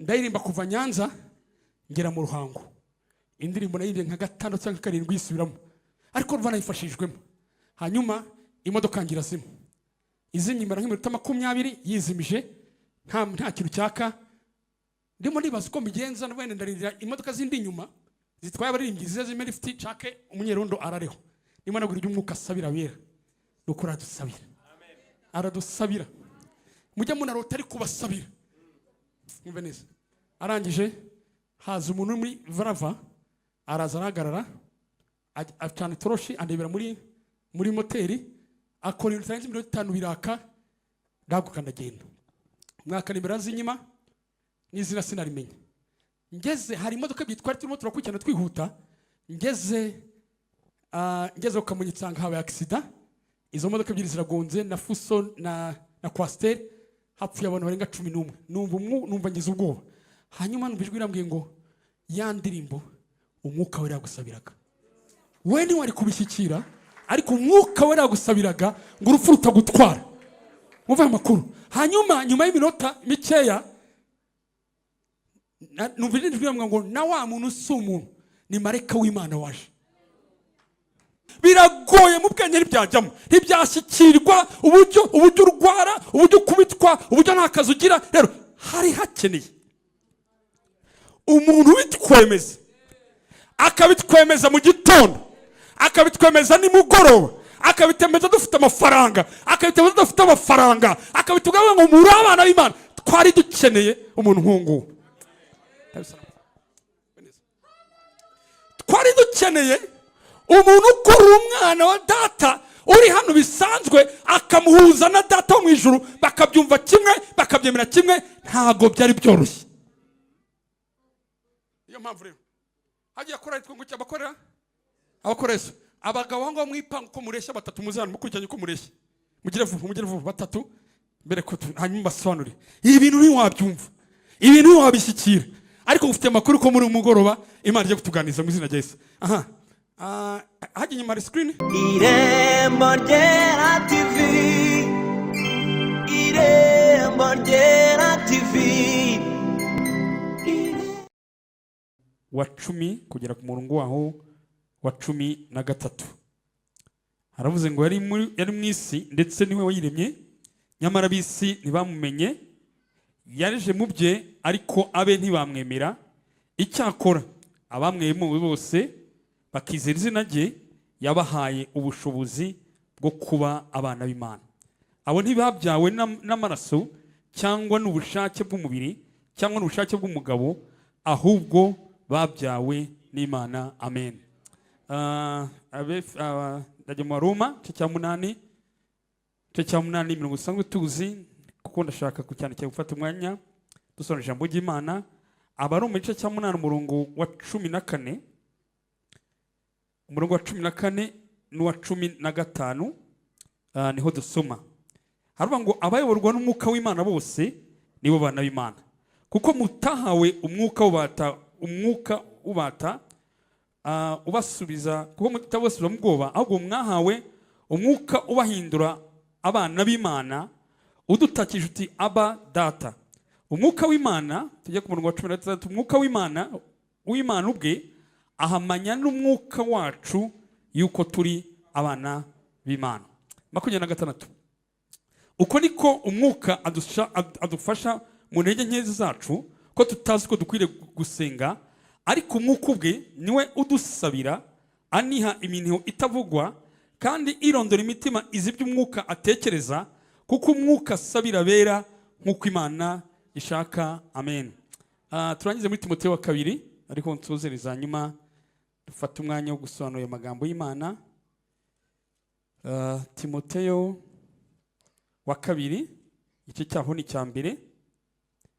Ndaririmba kuva Nyanza ngera mu Ruhango. Indirimbo nayirimbye nka gatandatu cyangwa karindwi yisubiramo, ariko ruva nayifashijwemo. Hanyuma imodoka yanjye irazima, izimye, imara nk'iminota 20 yizimije, nta kintu cyaka. Ndimo nibaza uko mbigenza. Wenda ndarindira imodoka zindi inyuma zitwaye abaririmbyi zize zimwe lifuti, nshake umunyerondo arareho. Ndimo nabwira ibyo umwuka asabira abera, nuko aradusabira, aradusabira. Mujye munarota ari kubasabira, mwumve neza. Arangije haza umuntu uri muri varava, araza arahagarara, acana itoroshi, andebera muri moteri, akora ibintu bitarenze iminota 5 biraka. Ndahaguruka ndagenda. Mwaka nimero z'inyuma n'izina sinarimenya. Ngeze hari imodoka ebyiri twari turimo turakurikirana twihuta. Ngeze ku Kamonyi nsanga habaye accident. Izo modoka ebyiri ziragonze, na fuso na coaster, hapfuye abantu barenga 11. Numva ngize ubwoba. Hanyuma numva ijwi rirambwiye ngo: "Ya ndirimbo Umwuka Wera yagusabiraga, we ntiwari kubishyikira, ariko Umwuka Wera yagusabiraga ngo urupfu rutagutwara." Mwumve ayo makuru. Hanyuma nyuma y'iminota mikeya numva irindi jwi rirambwira ngo: "Na wa muntu si umuntu, ni marayika w'Imana waje." Biragoye mu bwenge, ntibyajyamo, ntibyashyikirwa. Uburyo urwara, uburyo ukubitwa, uburyo nta kazi ugira. Rero hari hakeneye umuntu ubitwemeza, akabitwemeza mu gitondo, akabitwemeza nimugoroba, akabitwemeza dufite amafaranga, akabitwemeza tudafite amafaranga, akabitubwira ngo muri abana b'Imana. Twari dukeneye umuntu nk'uwo nguwo. Twari dukeneye umuntu ukurura umwana wa data uri hano bisanzwe, akamuhuza na data wo mu ijuru, bakabyumva kimwe, bakabyemera kimwe. Ntabwo byari byoroshye. Niyo mpamvu rero hagiye akora yitwa ngo iki? Abakorera abakoresha abagabo aho ngaho mwipanga uko mureshya batatu, muze hano mukurikiranye uko mureshya. Mugire vuba, mugire vuba, batatu mbere ko hanyuma basobanure. Ibi bintu ntiwabyumva, ibintu ntiwabishyikira, ariko ufite amakuru ko muri uyu mugoroba Imana igiye kutuganiriza mu izina rya Yesu. Aha. Hajya inyuma hari screen. Irembo Ryera TV, Irembo Ryera TV. Wa 10 kugera ku murongo waho wa 13 haravuze ngo: Yari mu isi, ndetse niwe wayiremye, nyamara ab'isi ntibamumenye. Yaje mu bye, ariko abe ntibamwemera. Icyakora abamwemewe bose bakizera izina rye, yabahaye ubushobozi bwo kuba abana b'Imana. Abo ntibabyawe n'amaraso cyangwa n'ubushake bw'umubiri cyangwa n'ubushake bw'umugabo, ahubwo babyawe n'Imana." Amen. Ndajya mu Baroma igice cya 8, igice cya 8, mirongo isanzwe tuzi, kuko ndashaka kucyandikira gufata umwanya dusobanura ijambo ry'Imana. Abaroma igice cya 8, umurongo wa 14, umurongo wa 14 n'uwa 15, niho dusoma. Haravuga ngo: "Abayoborwa n'Umwuka w'Imana bose nibo bana b'Imana. Kuko mutahawe umwuka ubata ubasubiza, kuko mutabasubiza mu bwoba, ahubwo mwahawe Umwuka ubahindura abana b'Imana, udutakisha uti: 'Aba, Data.'" Umwuka w'Imana, tujye ku murongo wa 16: "Umwuka w'Imana ubwe ahamanya n'umwuka wacu yuko turi abana b'Imana." 26: "Uko niko Umwuka adufasha mu ntege nke zacu, ko tutazi ko dukwiriye gusenga, ariko Umwuka ubwe niwe udusabira aniha iminiho itavugwa. Kandi irondora imitima izi ibyo Umwuka atekereza, kuko Umwuka asabira abera nk'uko Imana ishaka." Amen. Turangize muri Timoteyo wa kabiri, ariko nsozereza, hanyuma dufate umwanya wo gusobanura ayo magambo y'Imana. Timoteyo wa kabiri, igice cyaho ni icya mbere.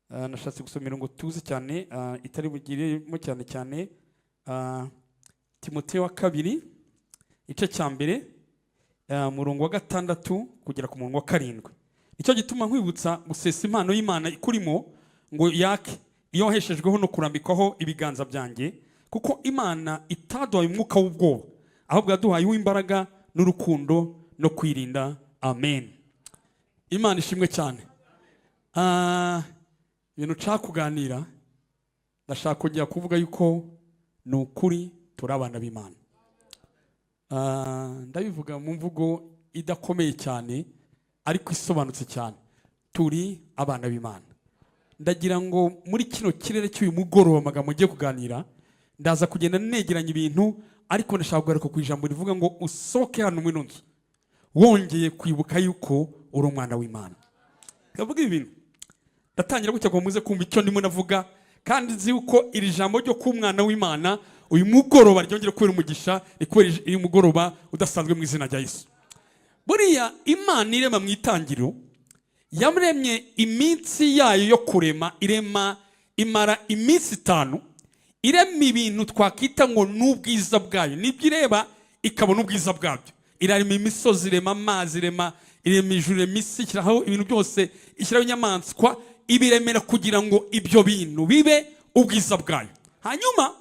Nashatse gusoma imirongo tuzi cyane, itari bugiremo cyane cyane. Timoteyo wa kabiri, igice cya mbere, umurongo wa 6 kugera ku murongo wa 7: "Nicyo gituma nkwibutsa gusesa impano y'Imana ikurimo ngo yake, iyo waheshejweho no kurambikwaho ibiganza byanjye. Kuko Imana itaduhaye umwuka w'ubwoba, ahubwo yaduhaye uw'imbaraga n'urukundo no kwirinda." Amen. Imana ishimwe cyane. Ibintu nshaka kuganira, ndashaka kongera kuvuga yuko ni ukuri turi abana b'Imana. Ndabivuga mu mvugo idakomeye cyane ariko isobanutse cyane. Turi abana b'Imana. Ndagira ngo muri kino kirere cy'uyu mugoroba, amagambo ngiye kuganira, ndaza kugenda negeranya ibintu, ariko ndashaka kugaruka ku ijambo rivuga ngo usohoke hano muri ino nzu wongeye kwibuka yuko uri umwana w'Imana. Ndavuga ibi bintu, ndatangira gutya ngo muze kumva icyo ndimo navuga, kandi nzi yuko iri jambo ryo kuba umwana w'Imana uyu mugoroba ryongere kubera umugisha, ni kubera uyu mugoroba udasanzwe mu izina rya Yesu. Buriya Imana irema mu itangiriro, yaremye iminsi yayo yo kurema, irema imara iminsi 5 irema ibintu twakita ngo n'ubwiza bwayo. Nibyo ireba ikabona ubwiza bwabyo. Irarema imisozi, irema amazi, irema ijuru, irema isi, ishyiraho ibintu byose, ishyiraho inyamaswa, ibiremera kugira ngo ibyo bintu bibe ubwiza bwayo. Hanyuma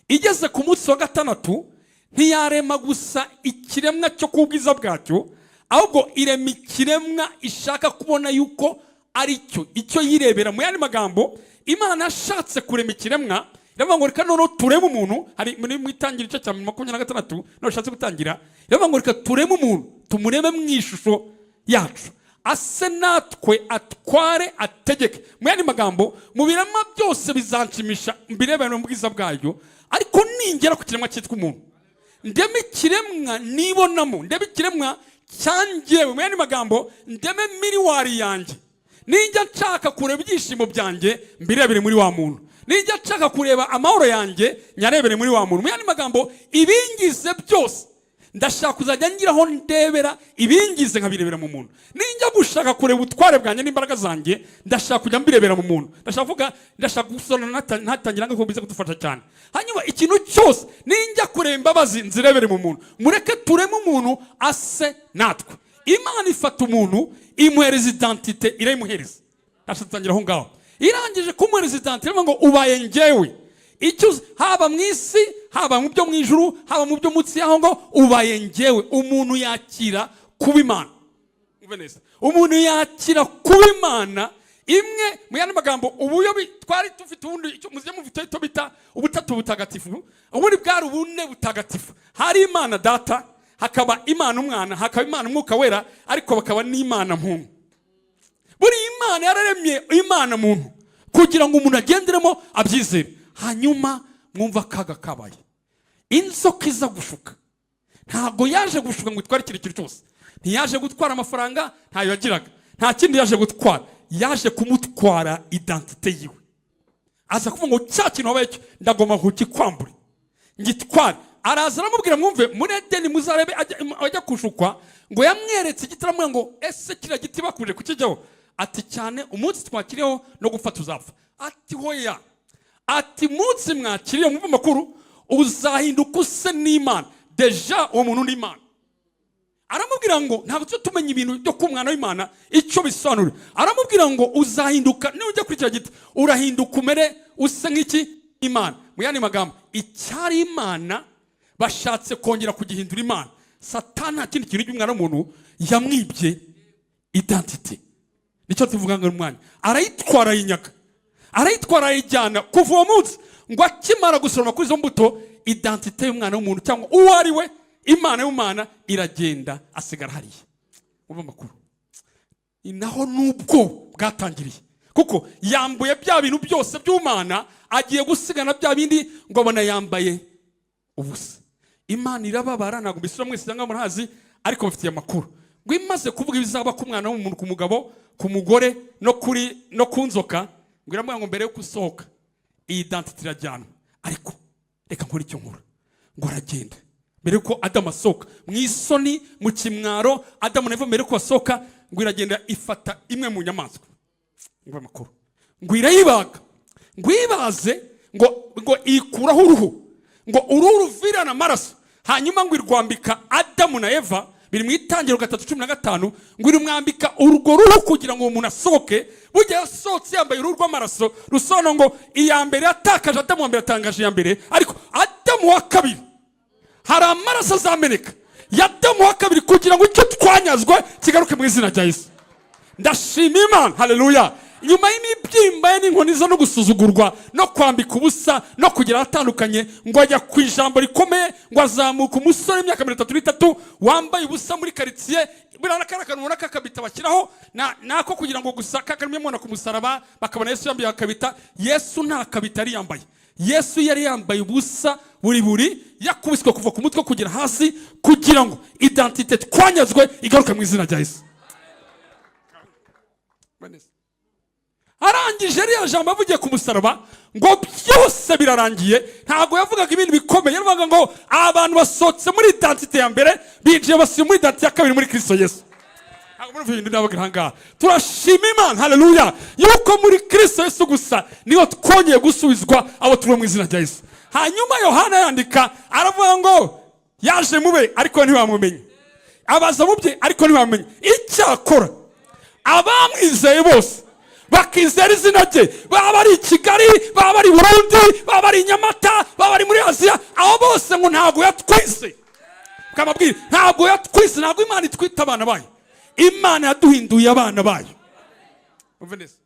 igeze ku munsi wa gatandatu, ntiyarema gusa ikiremwa cyo ku bwiza bwacyo, ahubwo irema ikiremwa ishaka kubona yuko ari cyo icyo yirebera. Mu yandi magambo, Imana yashatse kurema ikiremwa, iravuga ngo reka noneho tureme umuntu. Hari muri mu itangira igice cya 26 naho ushatse gutangira, iravuga ngo reka tureme umuntu, tumureme mu ishusho yacu, ase natwe, atware, ategeke. Mu yandi magambo, mu biremwa byose bizanshimisha mbirebere mu bwiza bwayo, ariko ningera ku kiremwa cyitwa umuntu, ndeme ikiremwa nibonamo, ndeme ikiremwa cyangewe. Mu yandi magambo, ndeme miroir yanjye. Nijya nshaka kureba ibyishimo byanjye, mbirebere muri wa muntu. Nijya nshaka kureba amahoro yanjye, nyarebere muri wa muntu. Mu yandi magambo, ibingize byose ndashaka kuzajya ngiraho ndebera ibingize, nkabirebera mu muntu. Ninjya gushaka kureba ubutware bwanjye n'imbaraga zanjye, ndashaka kujya mbirebera mu muntu. Ndashaka kuvuga, ndashaka gusobanura, ntatangira ngo bize kudufasha cyane. Hanyuma ikintu cyose, ninjya kureba imbabazi, nzirebere mu muntu. Mureke tureme umuntu ase natwe. Imana ifata umuntu, imuhereza identité, irayimuhereza. Ndashaka gutangira aho ngaho. Irangije kumuhereza identité, iravuga ngo ubaye njyewe. Icyo uzi, haba mu isi, haba mu byo mu ijuru, haba mu byo munsi y'aho, ngo ubaye njyewe. Umuntu yakira kuba Imana. Mwumve neza, umuntu yakira kuba Imana imwe. Mu yandi magambo, ubuyo twari dufite ubundi icyo muziye mufite icyo bita ubutatu butagatifu, ubundi bwari ubune butagatifu. Hari Imana Data, hakaba Imana Umwana, hakaba Imana Umwuka Wera, ariko bakaba n'Imana muntu. Buriya Imana yararemye Imana muntu kugira ngo umuntu agenderemo, abyizere. Hanyuma mwumva akaga kabaye. Inzoka iza gushuka, ntabwo yaje gushuka ngo itware ikintu cyose. Ntiyaje gutwara amafaranga, ntayo yagiraga, nta kindi yaje gutwara. Yaje kumutwara identité yiwe. Aza kuvuga ngo cya kintu wabaye cyo ndagomba kukikwambura, ngitware. Araza aramubwira, mwumve, muri Edeni muzarebe, ajya kushukwa, ngo yamweretse igiti, aramubwira ngo ese kiriya giti bakuje kukijyaho? Ati cyane, umunsi twakiriyeho no gupfa tuzapfa. Ati hoya, ati munsi mwakiriye, mwumve amakuru, uzahinduka use n'Imana. Déjà uwo muntu ni Imana. Aramubwira ngo ntabwo tujya tumenya ibintu byo kuba umwana w'Imana icyo bisobanura. Aramubwira ngo uzahinduka, nujya kuri icyo giti urahinduka umere use nk'iki? Imana. Mu yandi magambo, icyari Imana bashatse kongera kugihindura Imana. Satani nta kindi kintu cy'umwana w'umuntu yamwibye, identité. Nicyo tuvuga ngo umwanya arayitwara, ayinyaga, arayitwara, ayijyana. Kuva uwo munsi, ngo akimara gusoroma kuri izo mbuto, identité y'umwana w'umuntu cyangwa uwo ari we, Imana y'umwana iragenda, asigara hariya. Umva amakuru, ni naho n'ubwo bwatangiriye, kuko yambuye bya bintu byose by'umwana, agiye gusigana bya bindi, ngo abona yambaye ubusa. Imana irababara. Ntabwo mbisura mwese cyangwa murahazi, ariko bafitiye amakuru ngo imaze kuvuga ibizaba ku mwana w'umuntu, ku mugabo, ku mugore, no kuri no ku nzoka, ngo iramubwira ngo mbere yo gusohoka iyi identité irajyanwa, ariko reka nkore icyo nkora. Ngo aragenda mbere yuko Adamu asohoka mu isoni, mu kimwaro. Adamu na Eva mbere yuko basohoka, ngo iragenda ifata imwe mu nyamaswa, ngo amakuru, ngo irayibaga, ngo ibaze, ngo ikuraho uruhu, ngo uruhu ruvirana amaraso, hanyuma ngo irwambika Adamu na Eva. Biri mu Itangiriro 3:15. Ngo irimwambika urwo ruhu kugira ngo uwo muntu asohoke. Burya yasohotse yambaye uruhu rw'amaraso, rusobanura ngo iya mbere yatakaje, Adamu wa mbere yatangaje iya mbere, ariko Adamu wa kabiri hari amaraso azameneka ya Adamu wa kabiri kugira ngo icyo twanyazwe kigaruke mu izina rya Yesu. Ndashima Imana, haleluya. Nyuma y'imibyimba ye n'inkoni ze no gusuzugurwa no kwambika ubusa no kugera ahatandukanye, ngo ajya ku ijambo rikomeye, ngo azamuka umusore w'imyaka 33 wambaye ubusa muri karitsiye. Buriya n'akandi kantu ubona kakabita bashyiraho nako kugira ngo gusa kakarimo mubona ku musaraba, bakabona Yesu yambaye akabita. Yesu nta kabita yari yambaye. Yesu yari yambaye ubusa buri buri, yakubiswe kuva ku mutwe kugera hasi, kugira ngo identité twanyazwe igaruke mu izina rya Yesu. Arangije ririya jambo avugiye ku musaraba ngo byose birarangiye, ntabwo yavugaga ibintu bikomeye. Yaravugaga ngo abantu basohotse muri identité ya mbere, binjiye basubiye muri identité ya kabiri muri Kristo Yesu. Ntabwo muri ibintu ndavuga aha ngaha. Turashima Imana, haleluya, yuko muri Kristo Yesu gusa niho twongeye gusubizwa abo turi mu izina rya Yesu. Hanyuma Yohana yandika aravuga ngo yaje mube, ariko ntibamumenye, abaza mu bye, ariko ntibamenye. Icyakora abamwizeye bose bakizera izina rye, baba ari i Kigali, baba ari i Burundi, baba ari i Nyamata, baba ari muri Aziya, abo bose ngo ntabwo yatwise kamabwire, ntabwo yatwise. Ntabwo Imana itwita abana bayo, Imana yaduhinduye abana bayo. Umve neza,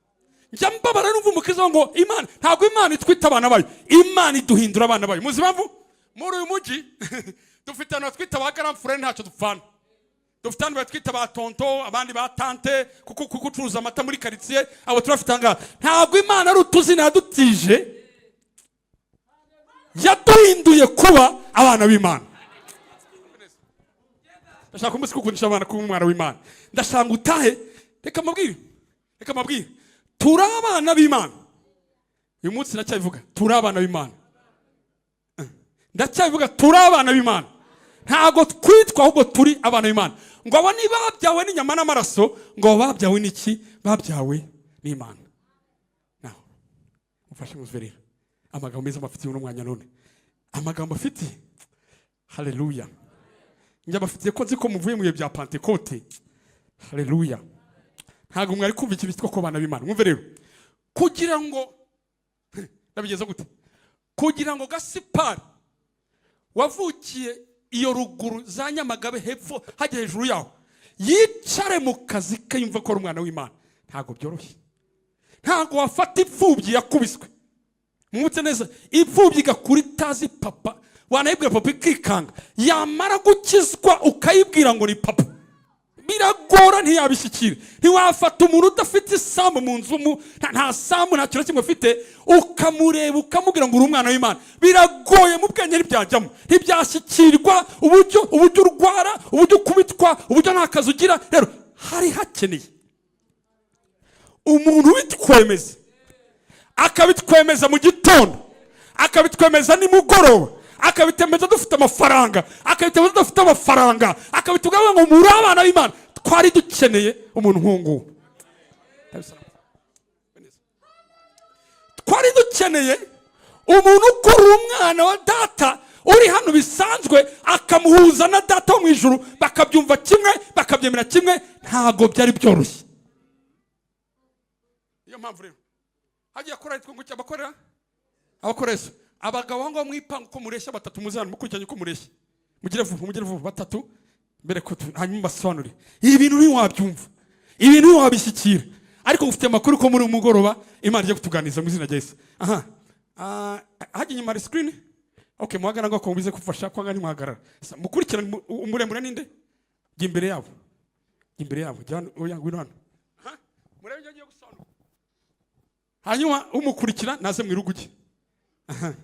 njya mbabara numva umukristo ngo Imana, ntabwo Imana itwita abana bayo, Imana iduhindura abana bayo. Muzi impamvu? Muri uyu mujyi dufite abantu batwita ba grand frère, ntacyo dupfana. Dufite abantu batwita ba tonton, abandi ba tante, kuko ucuruza amata muri karitsiye, abo turafite aha ngaha. Ntabwo Imana ari utuzina yadutije, yaduhinduye kuba abana b'Imana. Ndashaka umunsi kukundisha abana kuba umwana w'Imana. Ndashaka ngo utahe. Reka mabwire, reka mabwire, turi abana b'Imana. Uyu munsi ndacyabivuga, turi abana b'Imana. Ndacyabivuga, turi abana b'Imana. Ntabwo twitwa, ahubwo turi abana b'Imana. Ngo abo ntibabyawe n'inyama n'amaraso, ngo babyawe n'iki? Babyawe n'Imana. Naho mufashe mwumve rero amagambo meza mbafitiye uno mwanya none, amagambo afitiye, haleluya. Njya bafitiye ko nzi ko muvuye mu bihe bya Pantekote, haleluya. Ntabwo mwari kumva ikintu cyitwa ko abana b'Imana. Mwumve rero, kugira ngo ndabigeza gute, kugira ngo Gasipari wavukiye iyo ruguru za Nyamagabe hepfo hajya hejuru yaho yicare mu kazi ke yumva ko ari umwana w'Imana, ntabwo byoroshye. Ntabwo wafata imfubyi yakubiswe, mwibutse neza, imfubyi igakura itazi papa, wanayibwira papa ikikanga, yamara gukizwa ukayibwira ngo ni papa, biragora, ntiyabishyikira. Ntiwafata umuntu udafite isambu mu nzu, nta sambu, nta kintu na kimwe afite, ukamureba ukamubwira ngo uri umwana w'Imana. Biragoye, mu bwenge ntibyajyamo, ntibyashyikirwa. Uburyo urwara, uburyo ukubitwa, uburyo nta kazi ugira. Rero hari hakeneye umuntu ubitwemeza, akabitwemeza mu gitondo, akabitwemeza nimugoroba, akabitwemeza dufite amafaranga, akabitwemeza tudafite amafaranga, akabitubwira ngo muri abana b'Imana. Twari dukeneye umuntu nk'uwo nguwo. Twari dukeneye umuntu ukurura umwana wa data uri hano bisanzwe, akamuhuza na data wo mu ijuru, bakabyumva kimwe, bakabyemera kimwe. Ntabwo byari byoroshye. Niyo mpamvu rero hagiye akora yitwa ngo iki? Abakorera, abakoresha abagabo aho ngaho mwipanga uko mureshya batatu, muze hano mukurikiranye uko mureshya. Mugire vuba, mugire vuba, batatu mbere ko hanyuma basobanure. Ibi bintu ntiwabyumva, ibintu ntiwabishyikira, ariko ufite amakuru ko muri uyu mugoroba Imana igiye kutuganiriza mu izina rya Yesu. Aha. Ah, hajya inyuma hari screen. Okay, muhagarara ngo mubize kufasha kwanga ntimuhagarara. Mukurikirane, umuremure ninde? Jya imbere yabo, jya imbere yabo, jya hano, oya, ngwino hano. Aha, murebe ibyo ngiye gusobanura. Hanyuma umukurikira naze mu iruguge. Aha.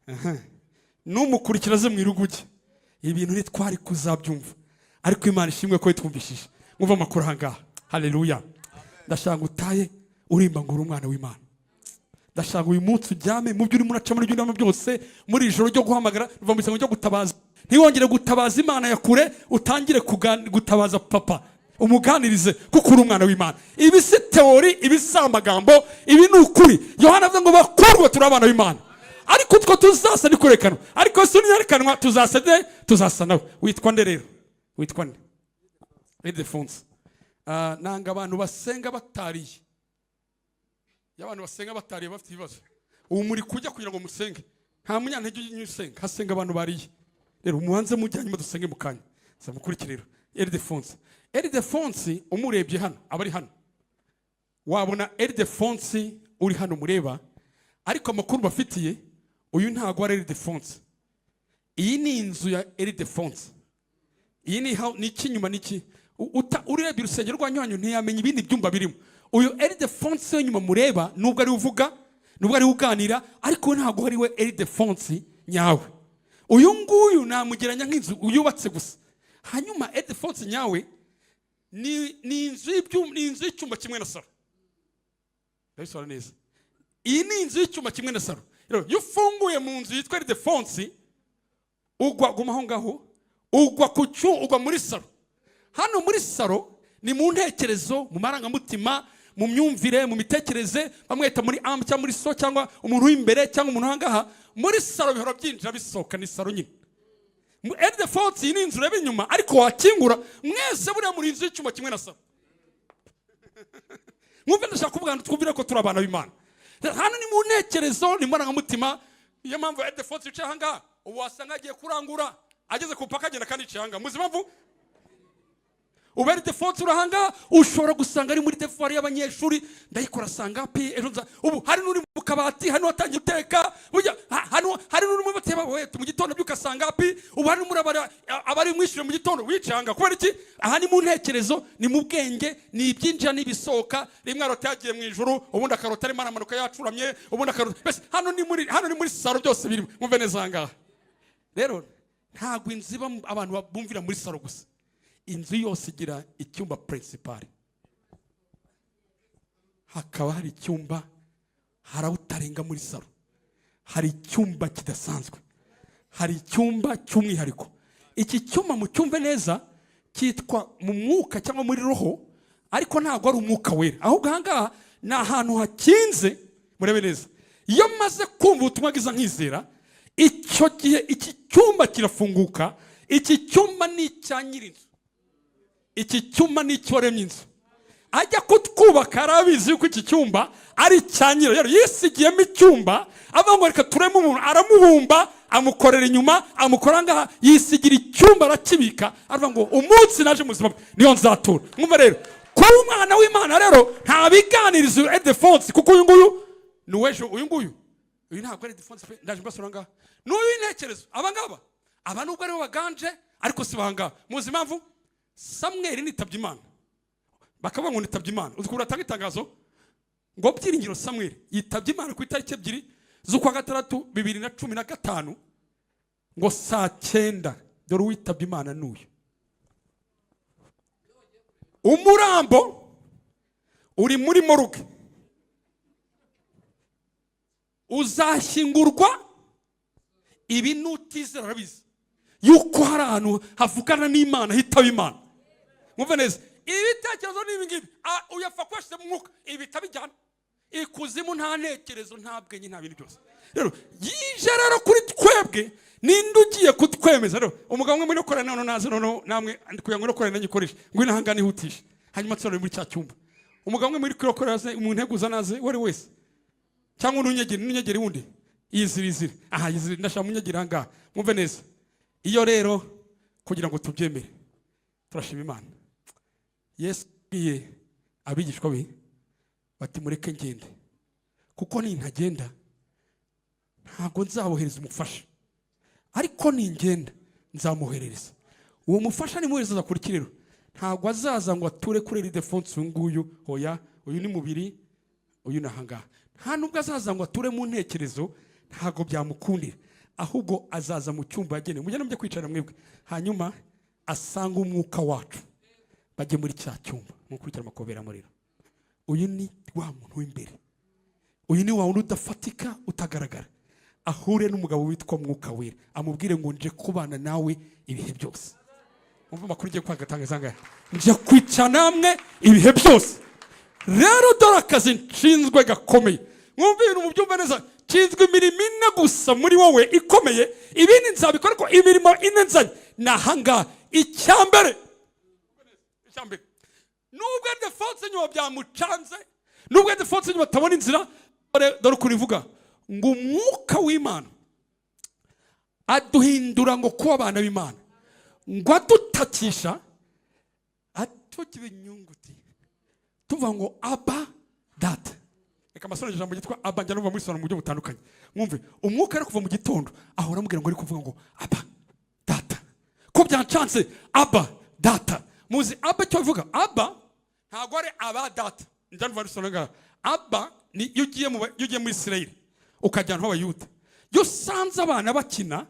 Aha. N'umukurikira aze mu iruguge. Ibintu ntitwari kuzabyumva, ariko Imana ishimwe ko itwumvishije. Mwumva amakuru aha ngaha, haleluya. Ndashaka ngo utahe urimba ngo uri umwana w'Imana. Ndashaka uyu munsi ujyame mu byo urimo uracamo n'ibyo urimo byose, muri iri joro ryo guhamagara, uva mu isengo ryo gutabaza, ntiwongere gutabaza Imana ya kure, utangire gutabaza papa, umuganirize kuko uri umwana w'Imana. Ibi si théorie, ibi si amagambo, ibi ni ukuri. Yohana avuga ngo bakurwe, turi abana b'Imana, ariko utwo tuzasa ni kurekanwa, ariko Yesu niyerekanwa tuzasa de tuzasa nawe. Witwa nde rero? Witwa nde? Ildefonse. Nanga abantu basenga batariye. Iyo abantu basenga batariye bafite ibibazo. Ubu muri kujya kugira ngo musenge, nta munyantege ujya usenga, hasenga abantu bariye. Rero umubanze mujya, hanyuma dusenge mu kanya. Mukurikire rero Ildefonse. Ildefonse umurebye hano, aba ari hano. Wabona Eridefonsi uri hano mureba, ariko amakuru bafitiye, uyu ntabwo ari Eridefonsi. Iyi ni inzu ya Eridefonsi. Iyi ni iki inyuma? Ni iki? Urebye urusengero rwanyu hanyu, ntiyamenya ibindi byumba birimo. Uyu Eridefonsi w'inyuma mureba, nubwo ari uvuga, nubwo ari uganira, ariko we ntabwo ari we Eridefonsi nyawe. Uyu nguyu namugeranya nk'inzu yubatse gusa. Hanyuma Eridefonsi nyawe ni inzu y'ibyumba, ni inzu y'icyumba kimwe na salo. Ndabisobanura neza. Iyi ni inzu y'icyumba kimwe na salo. Rero iyo ufunguye mu nzu yitwa Eridefonsi, ugwa, guma aho ngaho, ugwa ku cyu, ugwa muri salo. Hano muri salo ni mu ntekerezo, mu marangamutima, mu myumvire, mu mitekerereze. Bamwita muri âme cyangwa muri so, cyangwa umuntu w'imbere, cyangwa umuntu ahangaha muri salo bihora byinjira bisohoka, ni salo nyine. Eridefonsi, iyi ni inzu ureba inyuma, ariko wakingura mwese buriya muri inzu y'icyumba kimwe na salo. Mwumve, ndashaka kuvuga ngo twumvire ko turi abana b'Imana. Hano ni mu ntekerezo, ni mu marangamutima. Niyo mpamvu Eridefonsi yicaye ahangaha, ubu wasanga agiye kurangura, ageze ku mupaka agenda kandi yicaye ahangaha. Muzi impamvu? Ubu Eridefonsi uri ahangaha ushobora gusanga ari muri devoir y'abanyeshuri, ndayikora sangapi ejo nza. Ubu hari n'uri mu kabati, hari n'uwatangiye guteka burya, hano hari n'uri mu bateba we mu gitondo byuka sangapi. Ubu hari n'uri abari mwishyure mu gitondo wicaye ahangaha. Kubera iki? Aha ni mu ntekerezo, ni mu bwenge, ni ibyinjira n'ibisohoka. Rimwe arota yagiye mu ijuru, ubundi akarota arimo aramanuka yacuramye, ubundi akarota mbese hano ni muri salo, byose birimo. Mwumve neza ahangaha rero, ntabwo inzu iba abantu bumvira muri salo gusa. Inzu yose igira icyumba principal, hakaba hari icyumba, hari aho utarenga muri salo, hari icyumba kidasanzwe, hari icyumba cy'umwihariko. Iki cyumba, mucyumve neza, cyitwa mu mwuka cyangwa muri roho, ariko ntabwo ari Umwuka Wera, ahubwo ahangaha ni ahantu hakinze. Murebe neza, iyo maze kumva ubutumwa bwiza nkizera, icyo gihe iki cyumba kirafunguka. Iki cyumba ni icya nyir'inzu, iki cyumba ni icy'uwaremye inzu. Ajya kutwubaka arabizi yuko iki cyumba ari icya nyirayo. Rero yisigiyemo icyumba, avuga ngo reka tureme umuntu, aramubumba, amukorera inyuma, amukora ngaha, yisigira icyumba arakibika, aravuga ngo umunsi naje mu buzima bwe niyo nzatura. Mwumva rero, kuba umwana w'Imana rero nta biganirizo Edefonsi, kuko uyu nguyu ni uw'ejo. Uyu nguyu, uyu ntabwo ari Edefonsi pe. Ndaje mbasura ngaha, n'uyu w'intekerezo. Aba ngaba, aba nubwo aribo baganje, ariko si bangaha. Muzi impamvu? Samweli nitabye Imana, bakavuga ngo nitabye Imana. Uzi ukuntu batanga itangazo ngo Byiringiro Samweli yitabye Imana ku itariki 2 z'ukwa gatandatu 2015, ngo saa 9, dore uwitabye Imana n'uyu. Umurambo uri muri morgue, uzashyingurwa. Ibi nutizera arabizi yuko hari ahantu havugana n'Imana hitaba Imana. Mwumve neza, ibitekerezo ni ibi ngibi. Uyapfa kuba yashyize mu mwuka, ibi bitabijyana ikuzimu. Nta ntekerezo, nta bwenge, nta bintu byose. Rero yije rero kuri twebwe, ninde ugiye kutwemeza? Rero umugabo umwe muri korera none naze noneho namwe kugira ngo korera nanyikoreshe, ngwino ahangaha nihutishe, hanyuma nsore muri cya cyumba. Umugabo umwe muri korera aze, umuntu nteguza naze, uwo ari wese, cyangwa unyegere, n'unyegere wundi. Yizire, yizire aha, yizire, ndashaka munyegere ahangaha. Mwumve neza, iyo rero kugira ngo tubyemere, turashima Imana. Yesu yabwiye abigishwa be bati: "Mureke ngende, kuko nintagenda ntabwo nzabohereza umufasha, ariko ningenda nzamuherereza uwo mufasha." Nimuhereza azakora iki rero? Ntabwo azaza ngo ature kuri Eridefonsi uyu nguyu, hoya. Uyu ni mubiri, uyu ni ahangaha. Nta nubwo azaza ngo ature mu ntekerezo, ntabwo byamukundira. Ahubwo azaza mu cyumba yagenewe. Mujye mujye kwicara mwebwe, hanyuma asanga umwuka wacu, bajye muri cya cyumba. Mukurikira amakobera muriro. Uyu ni wa muntu w'imbere, uyu ni wa wundi udafatika, utagaragara. Ahure n'umugabo witwa Mwuka Wera, amubwire ngo nje kubana nawe ibihe byose. Umva amakuru ugiye kwagatangaza ngaya: nje kwica namwe ibihe byose. Rero dore akazi nshinzwe gakomeye. Mwumve ibintu, mubyumve neza. Nshinzwe imirimo ine gusa muri wowe ikomeye, ibindi nzabikora, ariko imirimo ine nzanye ni ahangaha. Icyambere, icyambere, nubwo Defonse nyuma byamucanze, nubwo Defonse nyuma atabona inzira, dore ukuntu ivuga ngo Umwuka w'Imana aduhindura ngo kuba abana b'Imana, ngo adutakisha atugira inyunguti, tuvuga ngo Aba. Data. Reka amasore, ijambo ryitwa Aba njya numva murisona mu buryo butandukanye. Mwumve, Umwuka ari kuva mu gitondo ahora amubwira ngo ari kuvuga ngo Aba, Data, ko byancanze, Aba, Data. Muzi Aba icyo bivuga? Aba ntabwo ari aba data njya numva risona ngaha. Aba ni iyo ugiye muri Isirayeli, ukajya ahantu h'Abayuda, iyo usanze abana bakina,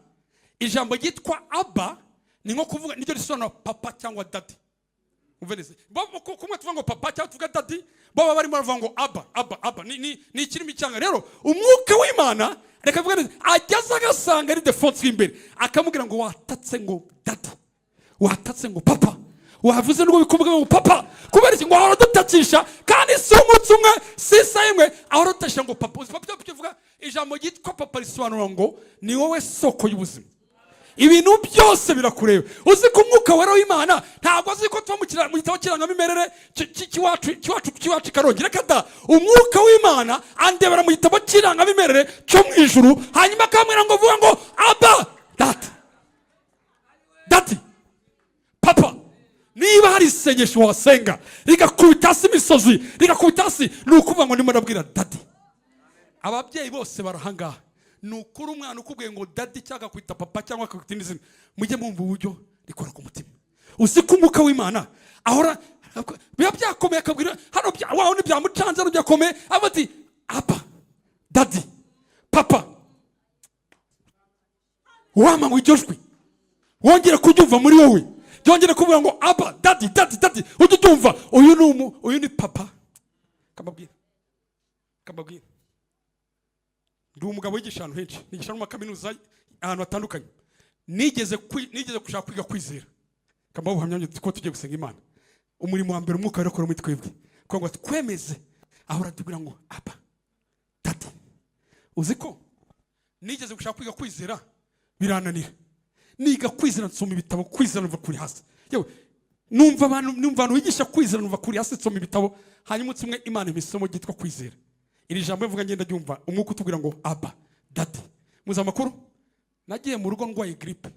ijambo ryitwa Aba ni nko kuvuga, niryo risobanura papa cyangwa daddy. Umve neza, kumwe tuvuga ngo papa cyangwa tuvuga daddy, bo baba barimo baravuga ngo Aba, Aba, Aba. Ni ikirimi cyanga. Rero Umwuka w'Imana, reka mvuge neza, ageze agasanga ari defonse imbere, akamubwira ngo watatse ngo daddy, watatse ngo papa, wavuze nubwo bikuvuga ngo papa. Kubera iki? Ngo ahora dutakisha, kandi si umunsi umwe, si isaha imwe, ahora dutakisha ngo papa. Uzi papa icyo bivuga? Ijambo ryitwa papa risobanura ngo ni wowe soko y'ubuzima, ibintu byose birakureba. Uzi ko Umwuka Wera w'Imana ntabwo azi ko tuba mu gitabo cy'irangamimerere cy'iwacu i Karongi. Reka da! Umwuka w'Imana andebera mu gitabo cy'irangamimerere cyo mu ijuru, hanyuma akambwira ngo vuga ngo Aba, Data, daddy, papa. Niba hari isengesho wasenga rigakubita hasi imisozi, rigakubita hasi, ni ukuvuga ngo ndimo ndabwira daddy. Ababyeyi bose barahangaha. Ni ukuri, umwana ukubwiye ngo daddy cyangwa akakwita papa cyangwa akakwita indi zina, mujye mwumva uburyo rikora ku mutima. Uzi ko Umwuka w'Imana ahora biba byakomeye, akabwira hano waho ntibyamucanze, hano byakomeye, avuga ati Aba, daddy, papa. Wama ngo iryo jwi wongere kuryumva muri wowe, byongere kuvuga ngo Aba, daddy, daddy, daddy, ujye uryumva. Uyu ni papa. Kamabwira, kamabwira, ndi umugabo wigisha ahantu henshi, nigisha no mu makaminuza ahantu hatandukanye. Nigeze gushaka kwiga kwizera. Kamba ubuhamya ko tugiye gusenga Imana, umurimo wa mbere Umwuka wera akora muri twebwe kugira ngo twemeze, ahora atubwira ngo Aba, daddy. Uzi ko nigeze gushaka kwiga kwizera birananira? Niga kwizera, nsoma ibitabo kwizera, numva kuri hasi. Yewe, numva abantu bigisha kwizera, numva kuri hasi. Nsoma ibitabo, hanyuma umunsi umwe Imana impa isomo ryitwa kwizera. Iri jambo mvuga ngenda ryumva Umwuka utubwira ngo Aba, daddy. Muzi amakuru? Nagiye mu rugo ndwaye grippe,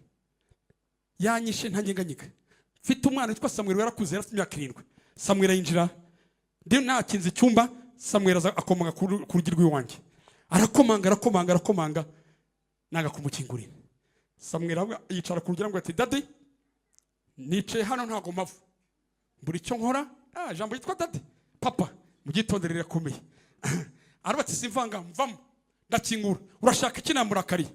yanyishe ntanyeganyega. Mfite umwana witwa Samweli, yarakuze, yari afite imyaka 7. Samweli yinjira ndi nakinze icyumba. Samweli aza akomanga ku rugi rw'iwanjye, arakomanga, arakomanga, arakomanga, nanga kumukingurira. Samweli yicara ku rugi, aramubwira ati daddy, nicaye hano ntabwo mpava, mbura icyo nkora. Ah, ijambo ryitwa daddy, papa, muryitondere, rirakomeye. Aravuga ati simvanga mvamo, ndakingura, urashaka iki? Namurakariye.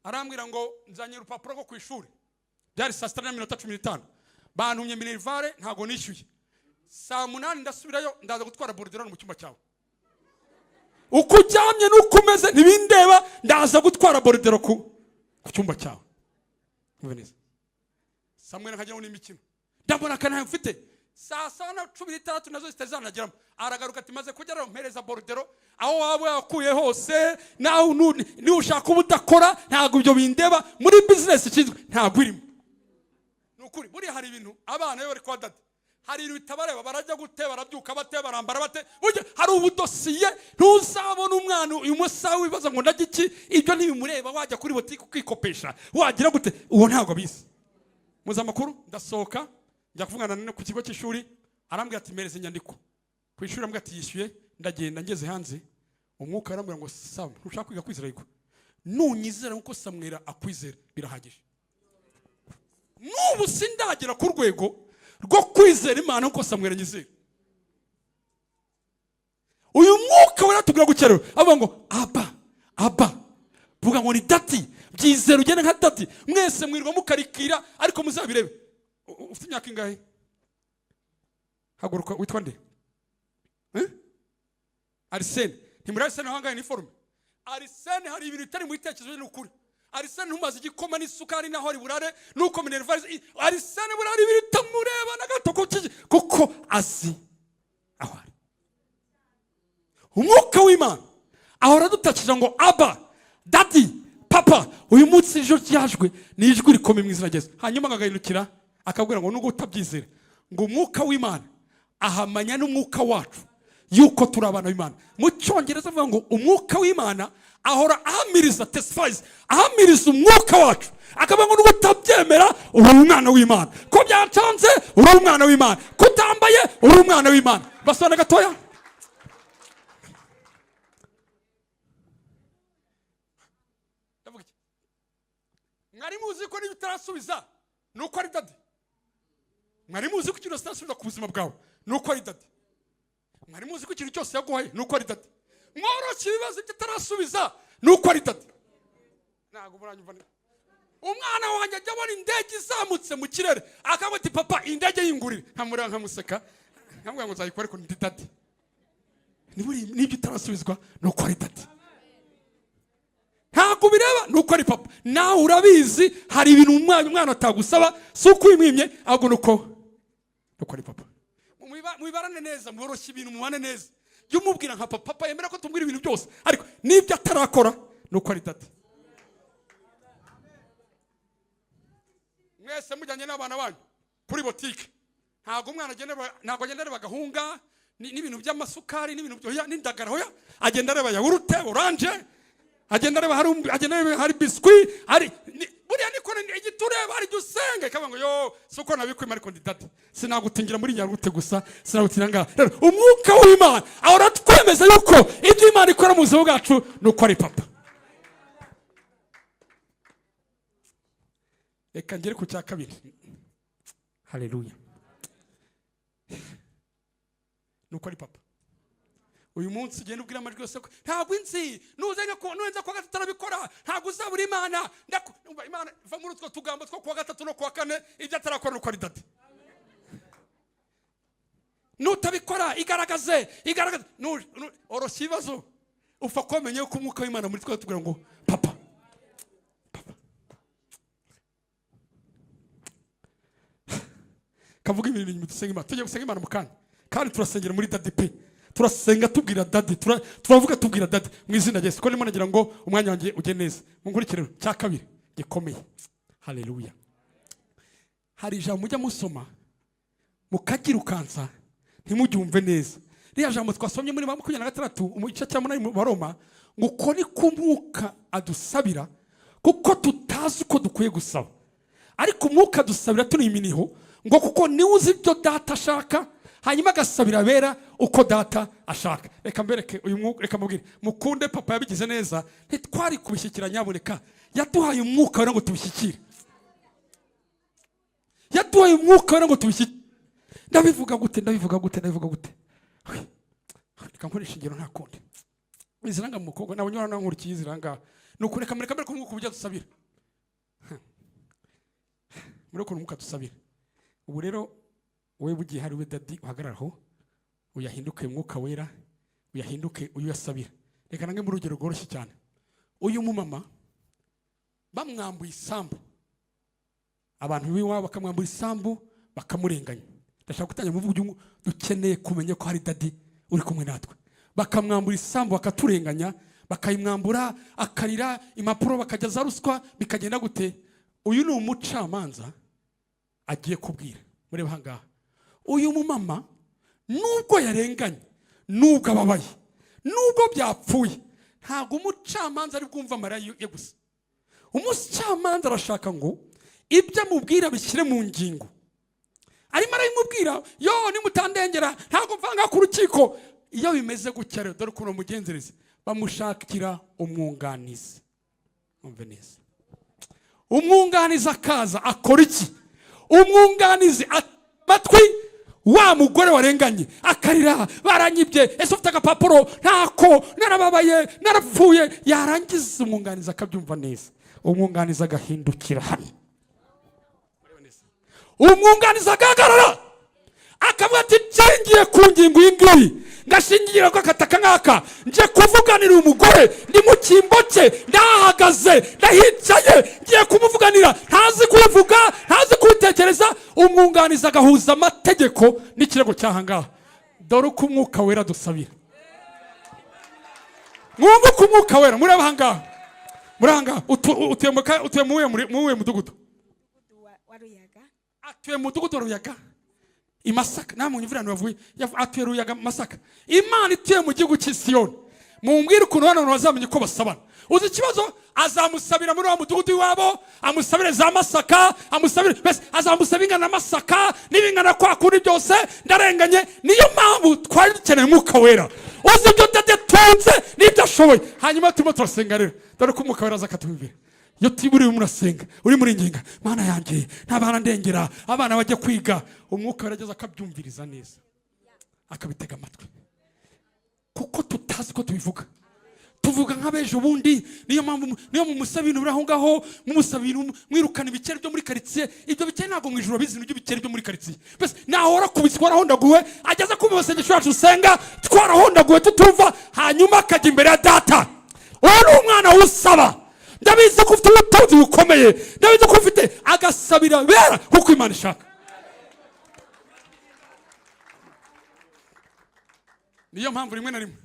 Arambwira ngo nzanye urupapuro rwo ku ishuri. Byari saa 6 n'iminota 15. Bantumye minerval, ntabwo nishyuye. Saa 8 ndasubirayo, ndaza gutwara bordereau mu cyumba cyawe. Uko uryamye n'uko umeze ntibindeba, ndaza gutwara bordereau ku cyumba cyawe. Mwumve neza, Samweli nkagira ngo ni imikino, ndabona akanayo mfite. Saa 7 na 16 nazo zitazanageramo, aragaruka ati maze kugera, mpereza bordereau. Aho waba wakuye hose, nawe nushaka uba udakora, ntabwo ibyo bindeba. Muri business ishinzwe ntabwo irimo. Ni ukuri, buriya hari ibintu abana iyo bari kwa daddy, hari ibintu bitabareba. Barajya gute, barabyuka bate, barambara bate, burya hari ubudosiye ntuzabona. Umwana uyu musaha wibaza ngo ndajya iki, ibyo ntibimureba. Wajya kuri botike ukikopesha, wagira gute, uwo ntabwo abizi. Muzi amakuru? Ndasohoka njya kuvugana no ku kigo cy'ishuri. Arambwira ati mpereza inyandiko ku ishuri. Arambwira ati yishyuye. Ndagenda, ngeze hanze, Umwuka arambwira ngo Sam, ntushaka kwiga kwizera? Ariko nunyizera nkuko Samwera akwizera, birahagije. N'ubu sindagera ku rwego rwo kwizera Imana nkuko Samwera anyizera. Uyu Mwuka Wera tubwira gutya rero, avuga ngo Aba, Aba, vuga ngo ni daddy, byizera ugende nka daddy. Mwese mwirirwa mukarikira, ariko muzabirebe. Ufite imyaka ingahe? Haguruka. Witwa nde? Eh? Arisene. Ntimuri Arisene ahangahe niforume? Arisene, hari ibintu bitari mu bitekerezo bye, ni ukuri. Arisene ntumaze igikoma n'isukari naho ari burare nuko minerval. Arisene buriya hari ibintu bitamureba na gato, kuko azi aho ari. Umwuka w'Imana ahora adutakije ngo Aba, daddy, papa. Uyu munsi ijwi ryajwe ni ijwi rikomeye mu izina rya Yesu. Hanyuma agahindukira akabwira ngo nubwo utabyizera, ngo Umwuka w'Imana ahamanya n'umwuka wacu yuko turi abana b'Imana. Mu Cyongereza avuga ngo Umwuka w'Imana ahora ahamiriza, testifies, ahamiriza umwuka wacu, akavuga ngo nubwo utabyemera, uri umwana w'Imana. Ko byacanze, uri umwana w'Imana. Ko utambaye, uri umwana w'Imana. Basana gatoya. Mwari muzi ko niba utarasubiza ni uko ari Daddy? Mwari muzi ko ikintu utarasubiza ku buzima bwawe ni uko ari Daddy? Mwari muzi ko ikintu cyose yaguhaye ni uko ari Daddy? Mworoshye ibibazo, ibyo utarasubiza ni uko ari Daddy. Ntabwo muranyumva neza. Umwana wanjye ajya abona indege izamutse mu kirere, akavuga ati: "Papa, indege yingurire." Nkamureba, nkamuseka, nkamubwira ngo nzayikora, ariko ndi Daddy. Nibyo utarasubizwa ni uko ari Daddy. Ntabwo ubireba, ni uko ari papa. Nawe urabizi, hari ibintu umwana atagusaba, si uko ubimwimye, ahubwo ni uko ari papa. Mubibarane neza, mworoshye ibintu, mubane neza. Jya umubwira nka papa. Papa yemera ko tumubwira ibintu byose, ariko n'ibyo atarakora ni uko ari Daddy. Mwese mujyanye n'abana banyu kuri botike, ntabwo umwana agenda ntabwo agenda areba agahunga n'ibintu by'amasukari n'ibintu oya, n'indagara, hoya. Agenda areba yawurute orange, agenda areba hari agenda areba hari biscuit, hari buriya niko igitureba, hari igihe usenga ikavuga ngo: "Yo, si uko nabikwima, ariko ndi Daddy, sinagutingira muri yawurute gusa, sinagutingira ngaha." Rero umwuka w'Imana ahora twemeza yuko ibyo Imana ikora mu buzima bwacu ni uko ari papa. Reka ngere ku cya kabiri. Haleluya! Ni uko ari papa. Uyu munsi ugenda ubwira amajwi yose ko ntabwo inzi nuzenga ko nurenza kuwa gatatu arabikora, ntabwo uzabura Imana. Umva, Imana va muri utwo tugambo two kuwa gatatu no kuwa kane. Ibyo atarakora nuko ari Daddy. Nutabikora, igaragaze, igaragaze. Oroshya ibibazo, upfa kumenya ko umwuka w'Imana muri twe tubwira ngo: "Papa, papa." Kavuga ibintu inyuma, dusenga Imana. Tujye gusenga Imana mu kanya, kandi turasengera muri Daddy pe. Turasenga tubwira Daddy, turavuga tubwira Daddy mu izina rya Yesu, ko ndimo nagira ngo umwanya wanjye ujye neza. Munkurikire rero. Cya kabiri gikomeye, haleluya! Hari ijambo mujya musoma mukagirukansa, ntimubyumve neza. Ririya jambo twasomye muri 26 mu gice cya 8 mu Baroma, ngo uko ni ko umwuka adusabira, kuko tutazi uko dukwiye gusaba, ariko umwuka adusabira turi iminiho, ngo kuko niwe uzi ibyo data ashaka, hanyuma agasabira abera uko data ashaka. Reka mbereke uyu mwuka, reka mubwire mukunde. Papa yabigize neza, ntitwari kubishyikira. Nyaboneka, yaduhaye umwuka wera ngo tubishyikire. Yaduhaye umwuka wera ngo tubishyikire. Ndabivuga gute? Ndabivuga gute? Ndabivuga gute? Reka nkoresha ingero, nta kundi. Iziranga mu mukobwa nabonye hano nkurikiye iziranga, ni ukureka mureka mbere ko umwuka ujya dusabira muri ukuntu umwuka dusabira. Ubu rero wowe bugiye hari we Daddy uhagarara aho, uyahinduke umwuka wera, uyahinduke uyasabira. Reka nange mu rugero rworoshye cyane. Uyu mumama bamwambuye isambu, abantu b'iwabo bakamwambura isambu, bakamurenganya. Ndashaka gutangira muvuga dukeneye kumenya ko hari Daddy uri kumwe natwe. Bakamwambura isambu, bakaturenganya, bakayimwambura, akarira, impapuro bakajya za ruswa, bikagenda gute? Uyu ni umucamanza agiye kubwira. Mureba ahangaha, uyu mumama nubwo yarenganye, nubwo ababaye, nubwo byapfuye, ntabwo umucamanza ari bwumva amarira ye gusa. Umucamanza arashaka ngo ibyo amubwira bishyire mu ngingo. Arimo arabimubwira: "Yo, nimutandengera ntabwo mvanga ku rukiko." Iyo bimeze gutya rero, dore ukuntu bamugenzereza: bamushakira umwunganizi. Mwumve neza, umwunganizi akaza akora iki? Umwunganizi amatwi wa mugore warenganye, akarira: "Baranyibye, ese ufite agapapuro?" "Ntako, narababaye, narapfuye." Yarangiza umwunganizi akabyumva neza, umwunganizi agahindukira hano, umwunganizi agahagarara, akavuga ati: "Nshingiye ku ngingo iyi ngiyi, ngashingira ko akataka nkaka, nje kuvuganira umugore, ndi mu cyimbo cye, ndahagaze, ndahicaye, ngiye kumuvuganira, ntazi kubivuga, ntazi kubitekereza." Umwunganizi agahuza amategeko n'ikirego cy'aha ngaha. Dore uko umwuka wera dusabira. Mwumve uko umwuka wera. Mureba aha ngaha, muri aha ngaha, utuye mu wuhe mudugudu? Wa Ruyaga. Atuye mu mudugudu wa Ruyaga i Masaka. Namwe imvura bavuye, atuye Ruyaga, Masaka. Imana ituye mu gihugu cy'i Siyoni. Mumbwire ukuntu hano hantu bazamenya uko basabana. Uzi ikibazo? Azamusabira muri wa mudugudu iwabo, amusabire za Masaka, amusabire mbese, azamusaba ingana na Masaka n'ibingana kwa kundi byose. Ndarenganye. Niyo mpamvu twari dukeneye umwuka wera uzi ibyo adatunze n'ibyo ashoboye. Hanyuma turimo turasenga rero, dore ko umwuka wera aza akatubwira. Iyo uri murasenga, uri muri nginga, Mana yanjye ntabana, ndengera, abana bajya kwiga, Umwuka yarageze akabyumviriza neza, akabitega amatwi, kuko tutazi ko tubivuga. Tuvuga nk'abejo bundi. Niyo mpamvu niyo mumusaba ibintu biri aho ngaho, mumusaba ibintu, mwirukana ibikeri byo muri karitsiye. Ibyo bikeri ntabwo mu ijoro bizi ibintu by'ibikeri byo muri karitsiye. Mbese nahora kubitswa, warahondaguwe, ageze ku masengesho yacu usenga twarahondaguwe tutumva, hanyuma akajya imbere ya Data. Uwo ni umwana wusaba. Ndabizi ko ufite ubutunzi bukomeye, ndabizi ko ufite, agasabira bera kuko Imana ishaka. Niyo mpamvu rimwe na rimwe,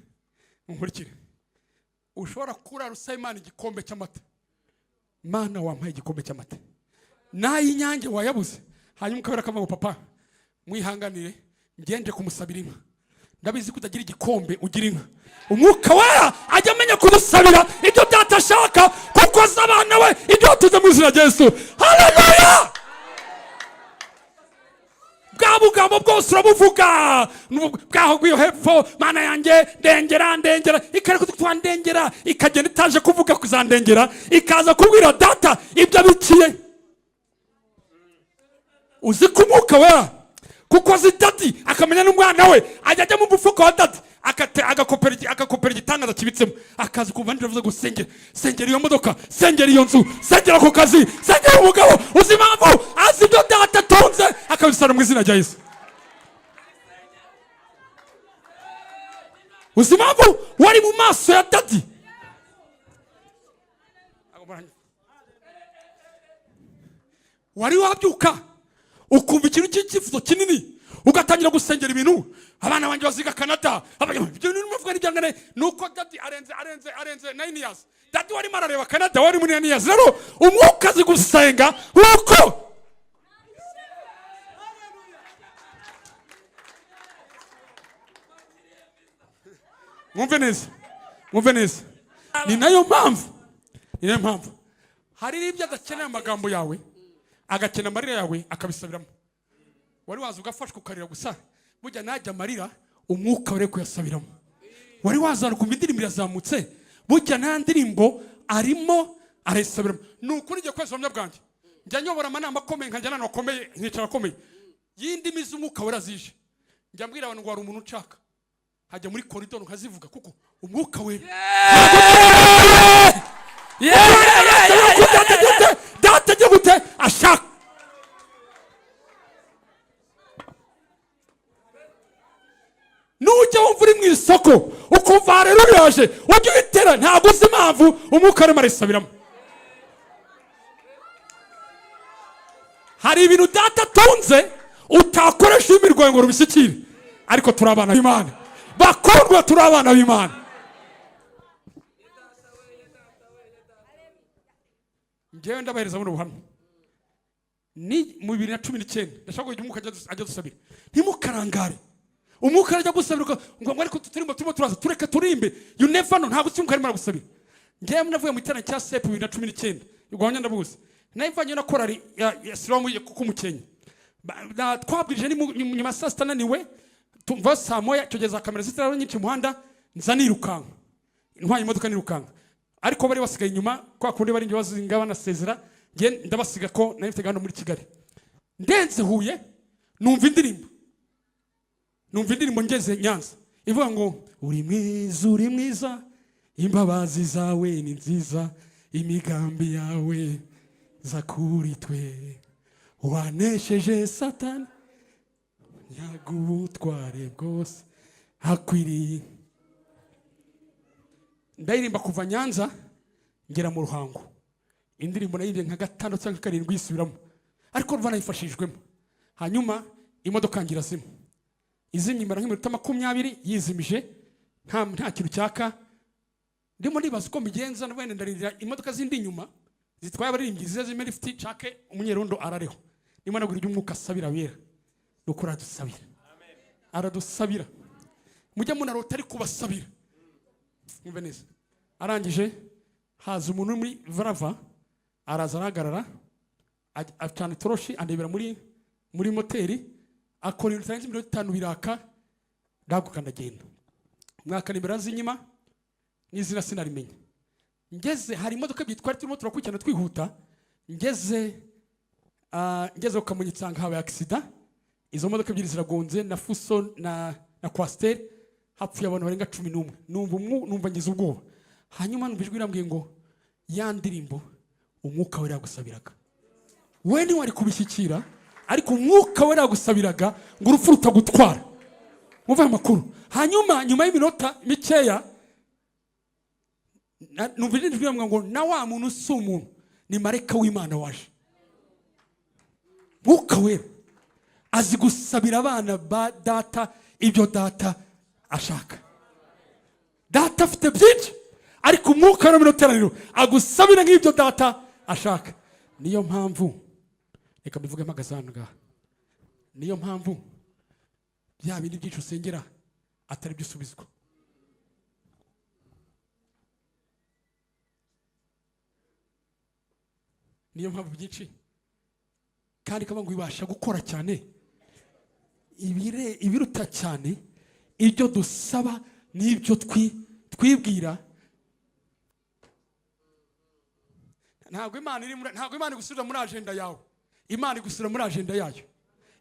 nkurikire, ushobora kurara usaba Imana igikombe cy'amata. Mana, wampaye igikombe cy'amata, n'ay'Inyange wayabuze? Hanyuma ukabera akavuga ngo: "Papa, mwihanganire, ngende kumusabira inka. Ndabizi ko utagira igikombe, ugira inka." Umwuka Wera ajya amenya kudusabira ibyo byatashaka, kuko azi abana we ibyo batuze mu izina rya Yesu. Haleluya! Bwa bugambo bwose urabuvuga bwaho bw'iyo hepfo: "Mana yanjye, ndengera, ndengera." Ikareka twandengera, ikagenda itaje kuvuga kuzandengera, ikaza kubwira Data ibyo abikiye. Uzi ko Umwuka Wera, kuko azi Daddy, akamenya n'umwana we, ajya ajya mu mufuka wa Daddy, agakopera igitangaza kibitsemo, akaza kumva nijoro avuze ngo: "Sengera, sengera iyo modoka, sengera iyo nzu, sengera ako kazi, sengera umugabo." Uzi impamvu? Azi ibyo Data atunze, akabisana mu izina rya Yesu. Uzi impamvu? Wari mu maso ya Daddy. Wari wabyuka ukumva ikintu cy'icyifuzo kinini, ugatangira gusengera ibintu: "Abana banjye baziga Canada"? Ibyo bintu muvuga n'ibyangane ni uko Daddy arenze, arenze, arenze 9 years. Daddy warimo arareba Canada, wari muri 9 years. Rero umwuka azi gusenga nkuko mwumve neza, mwumve neza. Ni nayo mpamvu hari n'ibyo adakeneye amagambo yawe, agakenera amarira yawe, akabisabiramo. Wari waza ugafashwa ukarira gusa, burya najya amarira umwuka wari kuyasabiramo. Wari waza ukumva indirimbo irazamutse, burya nta ndirimbo arimo arayisabiramo. Ni ukuri, igihe kwezi ubuhamya bwanjye, njya nyobora amanama akomeye, nkajya n'ahantu hakomeye, nkicara akomeye y'indimi z'umwuka Wera zije, njya mbwira abantu ngo hari umuntu unshaka, hajya muri koridoro nkazivuga, kuko Umwuka Wera Data agiye gute ashaka. Nujya wumva uri mu isoko ukumva rero uraje, ujye uyitera. Ntabwo uzi impamvu umwuka arimo arayisabiramo. Hari ibintu Data atunze utakoresha imirwayo ngo rubishyikire, ariko turi abana b'Imana bakundwa, turi abana b'Imana. Njyewe ndabahereza buno buhamya: ni mu 2019, ndashaka ko umwuka ajya dusabira. Ntimukarangare, umwuka arajya gusabira ngo ariko turimo turaza, tureke turimbe. You never know, ntabwo umwuka arimo aragusabira. Njyewe navuye mu iterane cya sepu 2019, ubwo ndabuzi, nayivanye na korari ya Silomu ku Mukenke. Twabwirije ni nyuma ya saa sita, naniwe, tumva saa moya, icyo gihe za kamera zitari nyinshi mu muhanda, nza nirukanka, ntwaye imodoka nirukanka, ariko bari basigaye inyuma kwa kundi bari bazinga banasezera. Njye ndabasiga ko nari mfite gahunda muri Kigali. Ndenze Huye numva indirimbo, numva indirimbo ngeze Nyanza ivuga ngo: "Uri mwiza, uri mwiza, imbabazi zawe ni nziza, imigambi yawe za kuri twe, wanesheje Satani, nyaga ubutware bwose, hakwiriye." Ndaririmba kuva Nyanza ngera mu Ruhango. Indirimbo nayimbye nka gatandatu cyangwa karindwi yisubiramo, ariko ruva nayifashijwemo. Hanyuma imodoka yanjye irazima, izimye, imara nk'iminota 20 yizimije, nta kintu cyaka. Ndimo nibaza uko mbigenza, wenda ndarindira imodoka zindi inyuma zitwaye abaririmbyi zize zimwe lifuti, nshake umunyerondo arareho. Ndimo nabwira ibyo umwuka asabira abera, ni uko aradusabira, aradusabira. Mujya munarota ari kubasabira, mwumve neza. Arangije haza umuntu uri muri varava, araza arahagarara, acana itoroshi, andebera muri moteri, akora ibintu bitarenze iminota 5, biraka, ndahaguruka ndagenda. Mwaka nimero z'inyuma n'izina sinarimenya. Ngeze, hari imodoka ebyiri twari turimo turakurikirana twihuta. Ngeze ku Kamonyi, nsanga habaye accident. Izo modoka ebyiri ziragonze, na Fuso na Coaster. Hapfuye abantu barenga 11. Numva ngize ubwoba. Hanyuma numva ijwi rirambwiye ngo: "Ya ndirimbo Umwuka Wera yagusabiraga, we ntiwari kubishyikira, ariko Umwuka Wera yagusabiraga ngo urupfu rutagutwara." Mwumve ayo makuru. Hanyuma nyuma y'iminota mikeya, numva irindi jwi rirambwira ngo: "Na wa muntu si umuntu, ni marayika w'Imana waje." Mwuka Wera azi gusabira abana ba Data ibyo Data ashaka. Data afite byinshi, ariko Umwuka Wera muri teraniro agusabira nk'ibyo Data ashaka. Niyo mpamvu, reka mbivuge mpagaze hano ngaha, niyo mpamvu bya bindi byinshi usengera atari byo usubizwa. Niyo mpamvu byinshi kandi kaba ngo ibasha gukora cyane ibiruta cyane ibyo dusaba n'ibyo twibwira. Ntabwo Imana igusubira muri agenda yawe. Imana igusubira muri agenda yayo.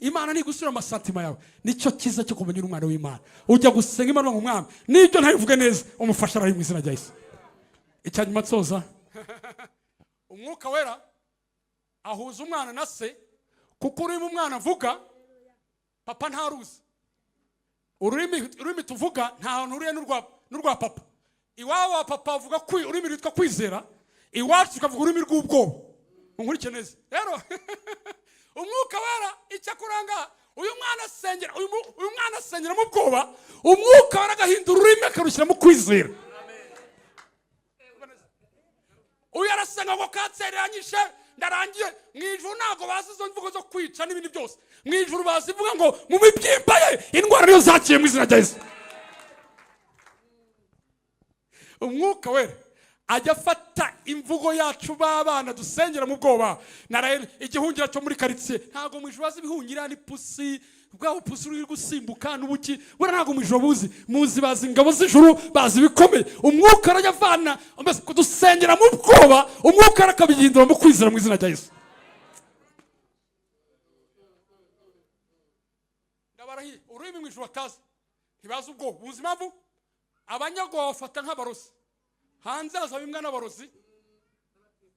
Imana ntigusubira mu masantima yawe. Nicyo cyiza cyo kumenya umwana w'Imana. Ujya gusenga Imana ngo: "Umwami, n'ibyo ntabivuge neza, umufasha arari mu izina rya Yesu." Icya nyuma nsoza, Umwuka Wera ahuza umwana na se, kuko ururimi umwana avuga papa ntaruzi. Ururimi tuvuga nta hantu ruriye n'urwa papa. Iwabo wa papa bavuga ururimi rwitwa kwizera, iwacu tukavuga ururimi rw'ubwoba. Munkurikire neza rero. Umwuka Wera icyo akuranga, uyu mwana asengera mu bwoba, Umwuka Wera agahindura ururimi akarushyira mu kwizera. Uyu arasenga ngo: "Kanseri yanyishe, ndarangiye." Mu ijuru ntabwo bazi izo mvugo zo kwica n'ibindi byose. Mu ijuru bazi ivuga ngo: "Mu mibyimba ye indwara niyo zakiye," mu izina rya Yesu. Umwuka Wera ajya afata imvugo yacu b'abana dusengera mu bwoba. Naraye igihungira cyo muri karitsiye. Ntabwo mu ijuru bazi ibihungira n'ipusi, bwa bupusi uri gusimbuka n'ubuki buriya. Ntabwo mu ijuru buzi muzi. Bazi ingabo z'ijuru, bazi ibikomeye. Umwuka arajya avana mbese kudusengera mu bwoba, Umwuka arakabihindura mu kwizera mu izina rya Yesu. Ndabarahiye, ururimi mu ijuru batazi, ntibazi ubwoba. Buzi impamvu abanyabwoba bafata nk'abarozi. Hanze hazaba imbwa n'abarozi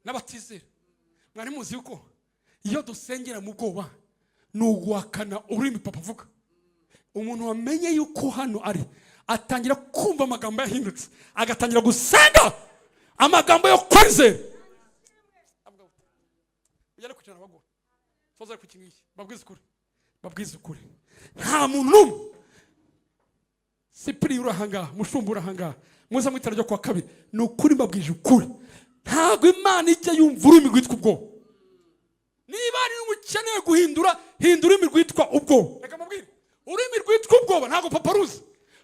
n'abatizera. Mwari muzi yuko iyo dusengera mu bwoba ni uguhakana ururimi papa avuga? Umuntu wamenye yuko hano ari, atangira kumva amagambo yahindutse, agatangira gusenga amagambo yo kwizera. Ujya kwicara baguha soza ku iki ngiki. Babwize ukuri, babwize ukuri, nta muntu n'umwe. Sipiri uri ahangaha, mushumba uri ahangaha, muze mu itara ryo kuwa kabiri. Ni ukuri, mbabwije ukuri, ntabwo Imana ijya yumva ururimi rwitwa ubwoba. Niba ari ukeneye guhindura, hindura ururimi rwitwa ubwoba. Reka mubwire, ururimi rwitwa ubwoba ntabwo papa aruzi.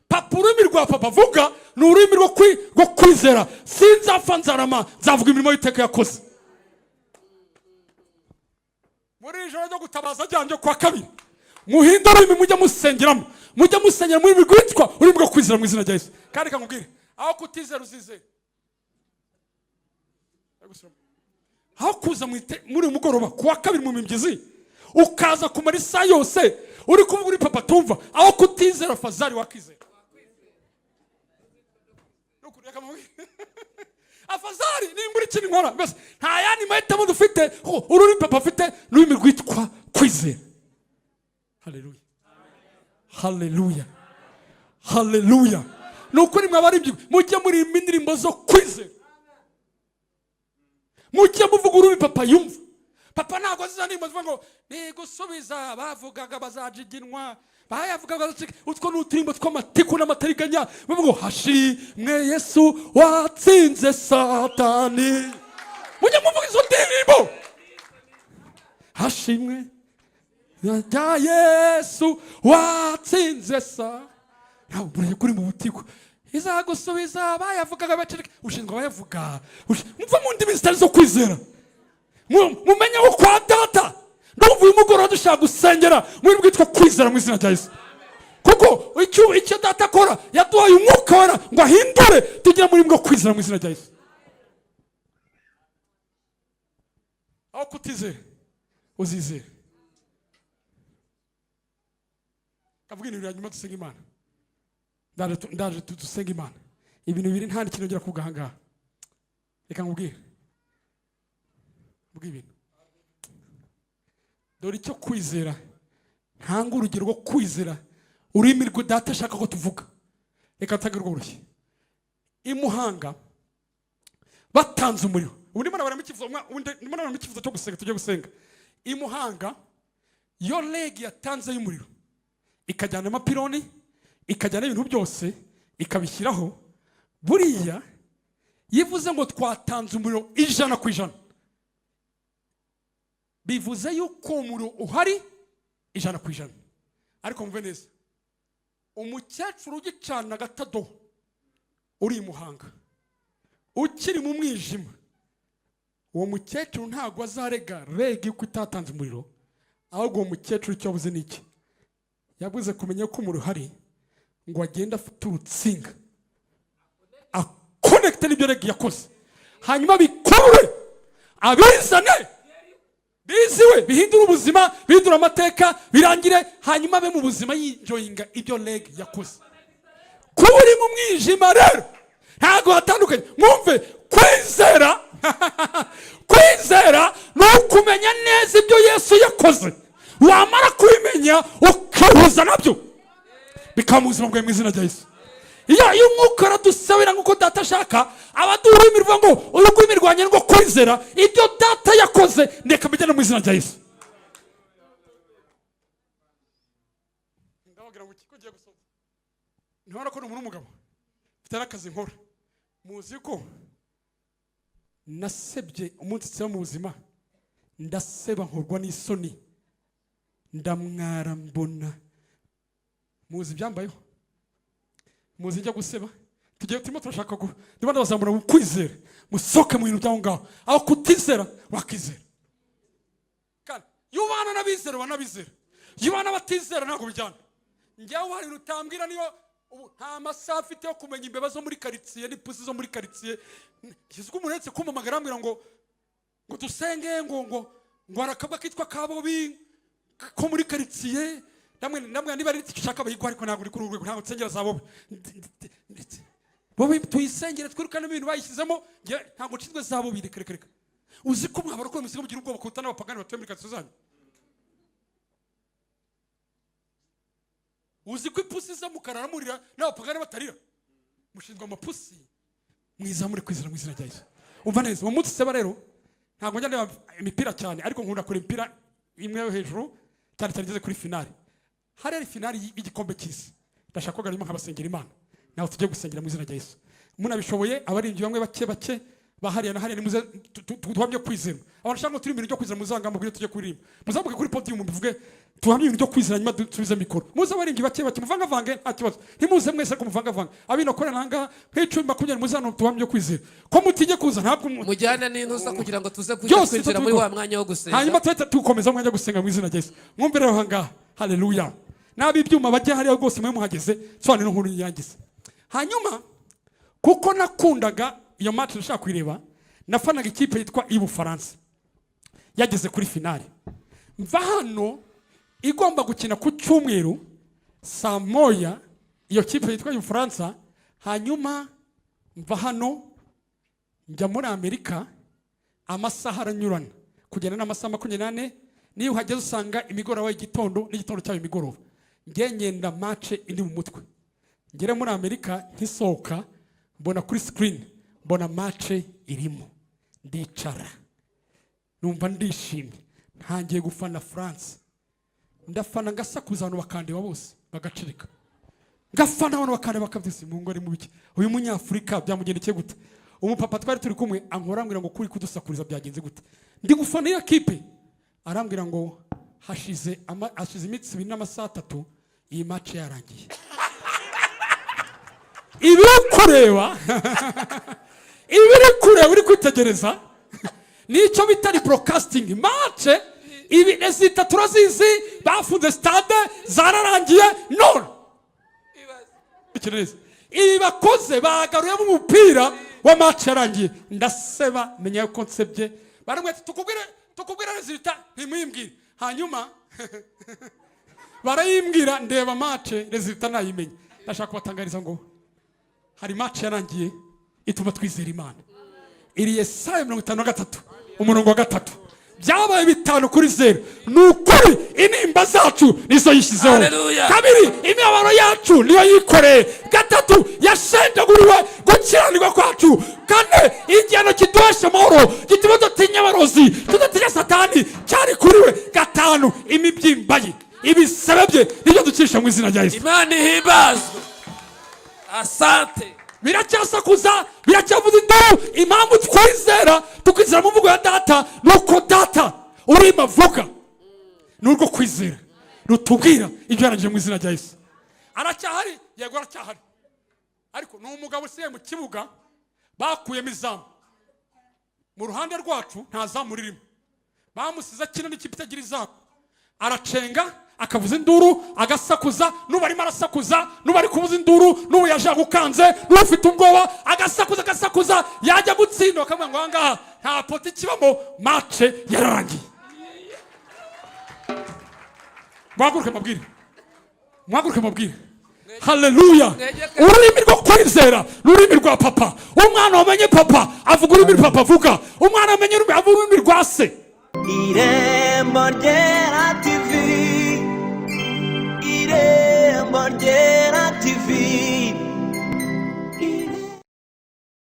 Papa, ururimi rwa papa avuga ni ururimi rwo kwizera. Sinzapfa, nzarama, nzavuga imirimo y'Iteka yakoze. Muri iri joro ryo gutabaza ryanjye kuwa kabiri, muhindure ururimi mujye musengeramo. Mujye musengera muri rurimi rwitwa ururimi rwo kwizera mu izina rya Yesu. Kandi reka nkubwire, aho kutizera uzizera. Aho kuza muri uyu mugoroba kuwa kabiri mu mibyizi, ukaza kumara isaha yose uri kuvuga uri papa tumva, aho kutizera fazari wakizera. Nukuri, reka mubwire. Afazari nimba uri ikintu nkora mbese, nta yandi mahitamo dufite, kuko ururimi papa afite ni ururimi rwitwa kwizera. Haleluya, haleluya, haleluya! Ni ukuri, mwabaribyi, mujye muririmba indirimbo zo kwizera, mujye muvuga ururimi papa yumva. Papa ntabwo azi izo ndirimbo zivuga ngo nigusubiza bavugaga bazajiginwa, bayavugaga bazacika. Utwo ni uturimbo tw'amatiku n'amatariganya. Bavuga ngo: "Hashimwe Yesu watsinze Satani." Mujye muvuga izo ndirimbo: "Hashimwe rya Yesu watsinze sa." Ntabwo mureke kuri mu butiku izagusubiza bayavugaga baceceke. Ushinzwe abayavuga. Muve mu ndimi zitari zo kwizera. Mumenye ko kwa Data, ndumva uyu mugoroba dushaka gusengera muri bwitwa kwizera mu izina rya Yesu, kuko icyo Data akora, yaduhaye Umwuka Wera ngo ahindure tugere muri bwo kwizera mu izina rya Yesu. Aho kutizera uzizera. Kavuga ibintu bya nyuma, dusenga Imana. Ndaje dusenga Imana. Ibintu bibiri, nta n'ikintu nongera kuvuga aha ngaha. Reka nkubwire, mbwira ibintu. Dore icyo kwizera, ntanga urugero rwo kwizera, ururimi rwe Data ashaka ko tuvuga. Reka ntange rworoshye. I Muhanga batanze umuriro. Ubu ndimo nabaramo icyifuzo, ubu ndimo nabaramo icyifuzo cyo gusenga. Tujye gusenga. I Muhanga iyo REG yatanze y'umuriro, ikajyana amapironi, ikajyana ibintu byose, ikabishyiraho, buriya yivuze ngo twatanze umuriro 100%, bivuze yuko umuriro uhari 100%. Ariko mve neza, umukecuru ugicana agatadowa uri i Muhanga ukiri mu mwijima, uwo mukecuru ntabwo azarega REG yuko itatanze umuriro. Ahubwo uwo mukecuru icyo yabuze ni iki? Yabuze kumenya ko umuriro uhari, ngo agende afite urutsinga akonekite n'ibyo REG yakoze, hanyuma bikurure abizane biziwe, bihindure ubuzima, bihindure amateka, birangire, hanyuma abe mu buzima yinjoyinga ibyo REG yakoze. Kuba uri mu mwijima rero ntabwo hatandukanye. Mwumve, kwizera ni ukumenya neza ibyo Yesu yakoze, wamara kubimenya ukihuza nabyo, bikaba mu buzima bwawe mu izina rya Yesu. Iyo Umwuka aradusabira nk'uko Data ashaka, abaduha ururimi ruvuga ngo ururimi rwanjye rwo kwizera ibyo Data yakoze, ndeka mbijyane mu izina rya Yesu. Ndababwira ngo iki ugiye gusoza, ntibona ko ni umuntu w'umugabo, mfite n'akazi nkora. Muzi ko nasebye umunsi nseba mu buzima, ndaseba nkorwa n'isoni, ndamwara mbona. Muzi ibyambayeho? Muzi njya guseba? Tugiye, turimo turashaka ndimo ndabazamura mu kwizera, musohoke mu bintu by'aho ngaho. Aho kutizera wakizera. Kandi iyo ubana n'abizera ubana n'abizera, iyo ubana n'abatizera ntabwo bijyana. Njyewe hari ibintu utambwira. Niyo ubu nta masaha afite yo kumenya imbeba zo muri karitsiye n'ipusi zo muri karitsiye. Ngize uko umuntu uretse kumpamagara arambwira ngo dusenge, ngo hari akabwa kitwa Kabobi ko muri karitsiye. Namwe niba ari icyo ushaka bayiguha, ariko ntabwo uri kuri uru rwego, ntabwo nsengera za Bobi. Bobi tuyisengere twirukane ibintu bayishyizemo. Njye ntabwo nshinzwe za Bobi. Reka, reka, reka. Uzi ko mwabara ko musiga mugira ubwoba kuruta n'abapagani batuye muri karitsiye zanyu? Uzi ko ipusi iza mukarara murira n'abapagani batarira? Mushinzwe amapusi. Mwiza muri kwizera mu izina rya Yesu. Umva neza, uwo munsi seba rero, ntabwo njya ndeba imipira cyane, ariko nkunda kureba imipira imwe yo hejuru cyane cyane igeze kuri finale. Hari finale y'igikombe cy'isi. Ndashaka ko garimo nkabasengera Imana. Nawe tujye gusengera mu izina rya Yesu. Munabishoboye, abaririmbyi bamwe bake bake bahariya na hariya, nimuze duhamye kwizera. Abantu bashaka ngo turi ibintu byo kwizera, muzanga mubwire tujye kuririmba, muzamuke kuri podium mubivuge, tuhamye ibintu byo kwizera, nyuma dusubize mikoro. Muze abaririmbyi bake bake, muvangavange, nta kibazo. Ntimuze mwese ariko muvangavange. Abino korera ahangaha nk'icumi, 20, muze hano tuhamye byo kwizera. Ko mutinye kuza ntabwo Mujyane n'intuza kugira ngo tuze kujya byose kwinjira muri tubikora. wa mwanya wo gusenga. Hanyuma tuhita tukomeza umwanya wo gusenga mu izina rya Yesu. Mwumve rero ahangaha, haleluya. N'ab'ibyuma bajya hariya rwose, mwe muhageze sobanura inkuru nyangize. Hanyuma kuko nakundaga iyo match, ndashaka kuyireba, nafanaga ikipe yitwa iy'Ubufaransa yageze kuri finale. Mva hano igomba gukina ku cyumweru saa 1, iyo kipe yitwa iy'Ubufaransa. Hanyuma mva hano njya muri Amerika, amasaha aranyurana, kugenda n'amasaha 24. Niyo uhageze usanga imigoroba y'igitondo n'igitondo cyayo imigoroba. Njye ngenda match indi mu mutwe. Ngere muri Amerika, nkisohoka mbona kuri screen, mbona match irimo, ndicara numva ndishimye, ntangiye gufana France. Ndafana, ngasakuza, abantu bakandeba bose bagacirika. Ngafana, abantu bakandeba bakabyisi mu ngo ari mu biki, uyu munyafurika byamugendekeye gute? Umupapa twari turi kumwe ankora, ambwira ngo kuri kudusakuriza byagenze gute? Ndi gufana iyo kipe. Arambwira ngo hashize iminsi 2 n'amasaha 3 iyi match yarangiye. Ibiri kureba, ibiri kureba, uri kwitegereza nicyo bita broadcasting match. Ibi zita turazizi, bafunze stade, zararangiye. None neza ibi bakoze, bagaruyemo umupira wa match yarangiye. Ndaseba, menya yuko nsebye. Baramubwira ati tukubwire. Tukubwira résultat, ntimuyimbwire. Hanyuma barayimbwira, ndeba match, résultat nayimenye. Ndashaka kubatangariza ngo hari match yarangiye ituma twizera Imana. Iri Yesaya 53 umurongo wa 3: byabaye 5-0. Ni ukuri, intimba zacu nizo yishyizeho. Haleluya. Kabiri, imibabaro yacu niyo yikoreye. Gatatu, yashenjaguriwe gukiranirwa kwacu. Kane, igihano kiduhesha amahoro, gituma tudatinya abarozi, tudatinya Satani, cyari kuri we. Gatanu, imibyimba ye, ibisebe bye nibyo dukisha mu izina rya Yesu. Imana ihimbazwe, asante. Biracyasakuza, biracyavuza induru. Impamvu twizera, tukizera mu mvugo ya data, ni uko data ururimi avuga ni urwo kwizera, rutubwira ibyo yarangije mu izina rya Yesu. Aracyahari, yego aracyahari, ariko ni umugabo usigaye mu kibuga bakuyemo izamu. Mu ruhande rwacu nta zamu ririmo. Bamusize akina n'ikipe itagira izamu. Aracenga, akavuza induru, agasakuza. N'ubu arimo arasakuza, n'ubu ari kuvuza induru, n'ubu yaje agukanze, n'ubu ufite ubwoba, agasakuza, agasakuza. Yajya gutsinda bakavuga ngo ahangaha nta poteau ikibamo, match yararangiye. Muhaguruke mabwire, muhaguruke mabwire. Haleluya! Ururimi rwo kwizera ni ururimi rwa papa. Umwana wamenye papa avuga ururimi papa avuga. Umwana wamenye ururimi avuga ururimi rwa se. Irembo Ryera TV.